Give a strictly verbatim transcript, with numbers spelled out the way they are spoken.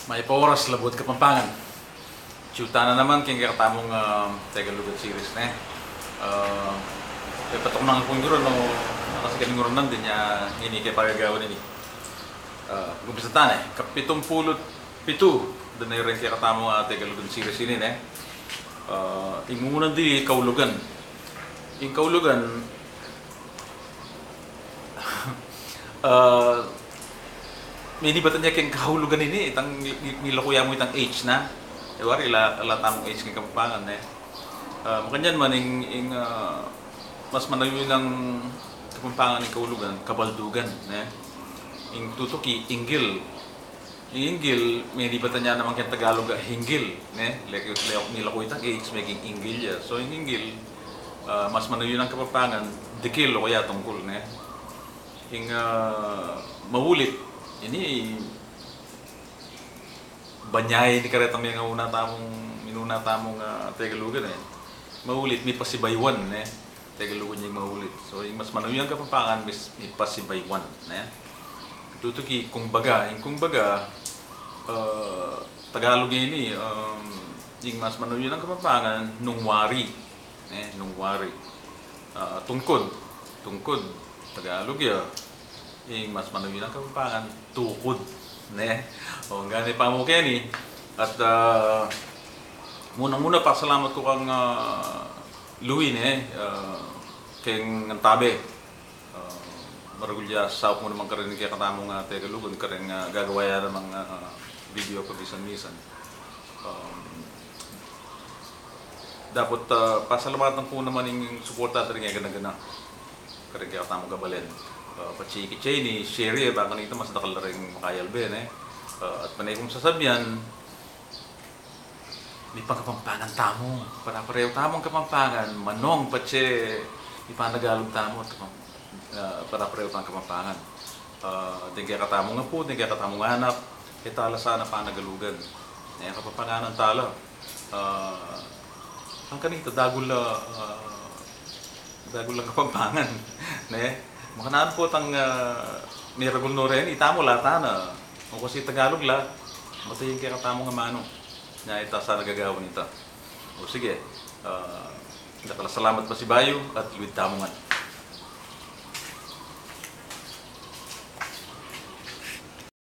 Mayap a oras, Labuad Kapampangan. Atyu tana naman king kekatamung, ah, Tegalugan series, ne? Ah, e pa tung ngan ku ngurun, o, nakasikan ngurun nandin ya ngeni ke pagagawan ini. Ah, umpisa tana, e. Kapitumpulu't pitu da ne reng kekatamung, ah, Tegalugan series ini, ne? Ah, ing mumuna dili, kaulugan. Ing kaulugan, ah, menibatan ya keng kahulugan ini, itang mi-, mi-, milaku ya mu itang H na. E wari, ala, ala tamung H keng Kapampangan, ne? Ah, makanyan man ing, ing, ah, mas manayun a Kapampangan ning kaulugan, kabaldugan, ne? Ing tutuki, inggil. Ing inggil, menibatan ya naman keng Tagalug a hinggil, ne? Leki, le-, milaku itang H, meging inggil ya. So, ing inggil, ah, mas manayun a Kapampangan, dikil o kaya tungkul, ne? Ing, ah, maulit, ini, banyai ini karetang minuna tamung, minuna tamung, ah, Tegalugan, e. Maulit, mipasibaywan, ne? Tegalugan ya ing maulit. So, ing mas manayun a Kapampangan, mis-, mipasibaywan, ne? Tutuki, kumbaga, ing kumbaga, ah, Tagalug ini, um, ing mas manayun a Kapampangan, nung wari, ne? Nung wari. Ah, tungkud, tungkud, Tagalug ya. Ing mas manayun a Kapampangan, tukud, ne? O, ngeni pa mu keni. At, ah, munang-muna, pasalamat ku kang, ah, Louie, ne? Ah, keng antabe. Ah, maragul ya saup mu naman kareng kekatamung, ah, Tegalugan, kareng, ah, gagawa ya namang, ah, video paminsan-minsan. Um, dapot, ah, pasalamatan ku naman ing suporta da ring e gana-gana kareng kekatamung kabalen. Ah, patsi keni, share ye, bang kanita mas dakal la ring makayalbe, ne? Ah, at pane kung sasabian, mipangkapampangan tamu, pare-parehu tamung Kapampangan, manung patse mipanagalug tamu, at kapam-, ah, pare-parehu tamung Kapampangan. Ah, deng kekatamung apu, deng kekatamung anak, e tala sana panagalugan. E, Kapampanganan tala. Ah, ang kanita, dagul la, ah, dagul lang Kapampangan, ne? Makananu potang, ah, miragul no reni, itamu la tana. O kasi Tagalug la, mata ing kekatamung amanu. Nya ita sana gagawan ita. O sige, ah, dakal a salamat pasibayu at luid tamu ngan.